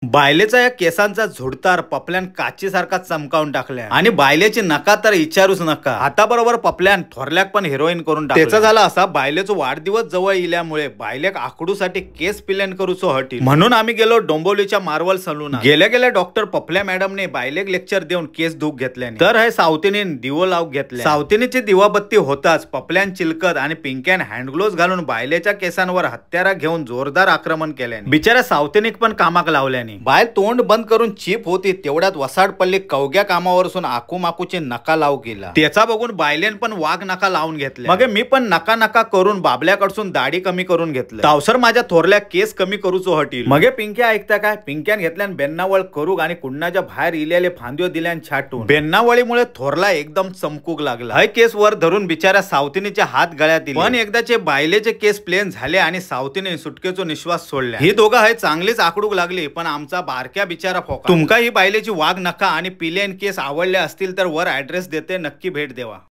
बायलेचा या केसांचा झुडतार पपल्यान काचीसारखा चमकावून टाकल्या आणि बायलेची नका तर विचारूच नका. आता बरोबर पपल्यान थोरल्याक पण हिरोईन करून टाकलं. त्याचा झाला असा बायलेचो वाढदिवस जवळ इल्यामुळे बायलेक आकडूसाठी केस पिलेन करूचो हटील म्हणून आम्ही गेलो डोंबिवलीच्या मार्वल सलून. गेल्या गेल्या डॉक्टर पपल्या मॅडमने बायलेक लेक्चर देऊन केस धूक घेतल्याने तर हे सावतीने दिवो लावून घेतले. सावतीनीची दिवाबत्ती होताच पपल्यान चिलकत आणि पिंक्यान हँडग्लोव्ह घालून बायलेच्या केसांवर हत्यारा घेऊन जोरदार आक्रमण केल्याने बिचाऱ्या सावतीनीक पण कामाक लावल्याने बायल तोंड बंद करून चीप होती. तेवढ्यात वसाडपल्ली कवग्या कामावरसून आकूमाकूचे नका लावू गेला. त्याचा बघून बायलेन पण वाघ नका लावून घेतले. मग मी पण नका नका करून बाबल्याकडसून दाढी कमी करून घेतलं. तावसर माझ्या थोरल्या केस कमी करूचो हटील. मगे पिंक्या ऐकता काय, पिंक्यान घेतल्यान बेन्नावळ करूक आणि कुंडाच्या बाहेर इलेले फांद्यो दिल्यान छाटून. बेन्नावळीमुळे थोरला एकदम चमकूक लागला. हय केस वर धरून बिचाऱ्या सावतीनीचे हात गळ्यात दिले. पण एकदाचे बायलेचे केस प्लेन झाले आणि सावतीने सुटकेचो निश्वास सोडला. ही दोघं हय चांगलीच आकडूक लागली पण आमचा बारक्या बिचारा फोका. तुमका ही बायलेची वाघ नका आणि पिलेन केस आवडले असतील तर वर ऍड्रेस देते, नक्की भेट देवा.